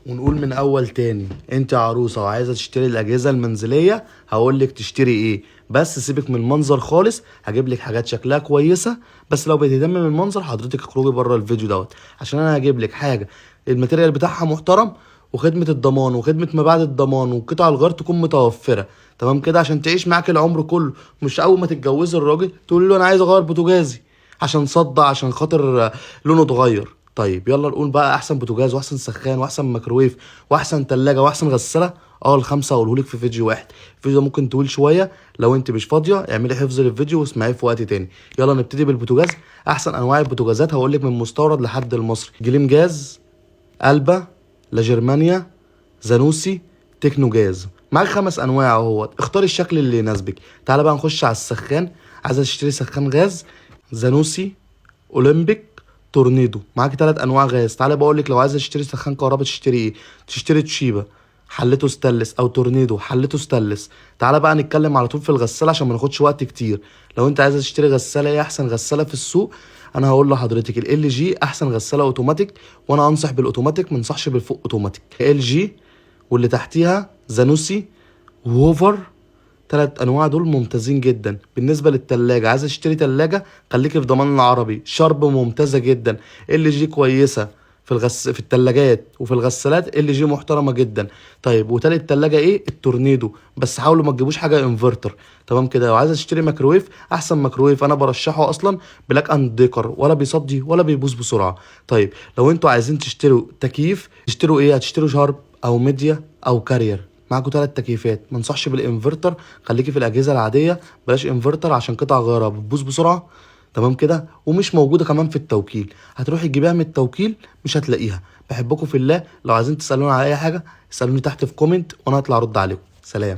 ونقول من اول تاني، انت عروسه وعايزه تشتري الاجهزة المنزلية هقول لك تشتري ايه. بس سيبك من المنظر خالص، هجيب لك حاجات شكلها كويسة. بس لو بتهتم بالمنظر حضرتك اخرجي بره الفيديو دوت، عشان انا هجيب لك حاجة ال material بتاعها محترم، وخدمه الضمان وخدمه ما بعد الضمان وقطع الغيار تكون متوفرة. تمام كده، عشان تعيش معاك العمر كله. مش اول ما تتجوزي الراجل تقول له انا عايز اغير بوتجازي عشان صدى، عشان خاطر لونه اتغير. طيب يلا نقول بقى احسن بوتجاز واحسن سخان واحسن ميكروويف واحسن تلاجة واحسن غسالة. الخمسة هقولهولك في فيديو واحد. الفيديو ده ممكن طويل شوية، لو انت مش فاضية اعملي حفظ للفيديو واسمعيه في وقت تاني. يلا نبتدي بالبوتجاز. احسن انواع البوتجازات هقولك من مستورد لحد المصري: جليم جاز، البا، لا جرمانيا، زانوسي، تكنو جاز. معاك 5 انواع اهوت، اختاري الشكل اللي يناسبك. تعالى بقى نخش على السخان. عايزه تشتري سخان غاز: زانوسي، اولمبيك، تورنيدو. معاك 3 انواع غاز. تعالى بقول لك لو عايزه تشتري سخان كهرباء تشتري ايه؟ تشتري توشيبا حلته ستانلس، او تورنيدو حلته ستانلس. تعالى بقى نتكلم على طول في الغسالة عشان ما ناخدش وقت كتير. لو انت عايزه تشتري غسالة، ايه احسن غسالة في السوق؟ انا هقول لحضرتك ال جي احسن غسالة اوتوماتيك، وانا انصح بالاوتوماتيك، ما انصحش بالفوق اوتوماتيك. ال جي واللي تحتيها زانوسي وهوفر، 3 انواع دول ممتازين جدا. بالنسبة للتلاجة، عايز تشتري تلاجة خليكي في ضمان العربي، شارب ممتازة جدا، ال جي كويسة في التلاجات وفي الغسالات، ال جي محترمه جدا. طيب وتالت تلاجة ايه؟ التورنيدو، بس حاولوا ما تجيبوش حاجة انفرتر. تمام كده. لو عايز تشتري ميكروويف، احسن ميكروويف انا برشحه اصلا بلاك اند ديكر، ولا بيصدي ولا بيبوظ بسرعة. طيب لو انتوا عايزين تشتروا تكييف تشتروا ايه؟ هتشتروا شارب او ميديا او كارير. معاكوا 3 تكييفات. ما انصحش بالانفرتر، خليكي في الاجهزة العادية، بلاش انفرتر عشان قطع غيارها بتبوظ بسرعة. تمام كده. ومش موجودة كمان في التوكيل، هتروحي تجيبيها من التوكيل مش هتلاقيها. بحبكم في الله. لو عايزين تسالوني على اي حاجة اسالوني تحت في comment وانا هطلع ارد عليكم. سلام.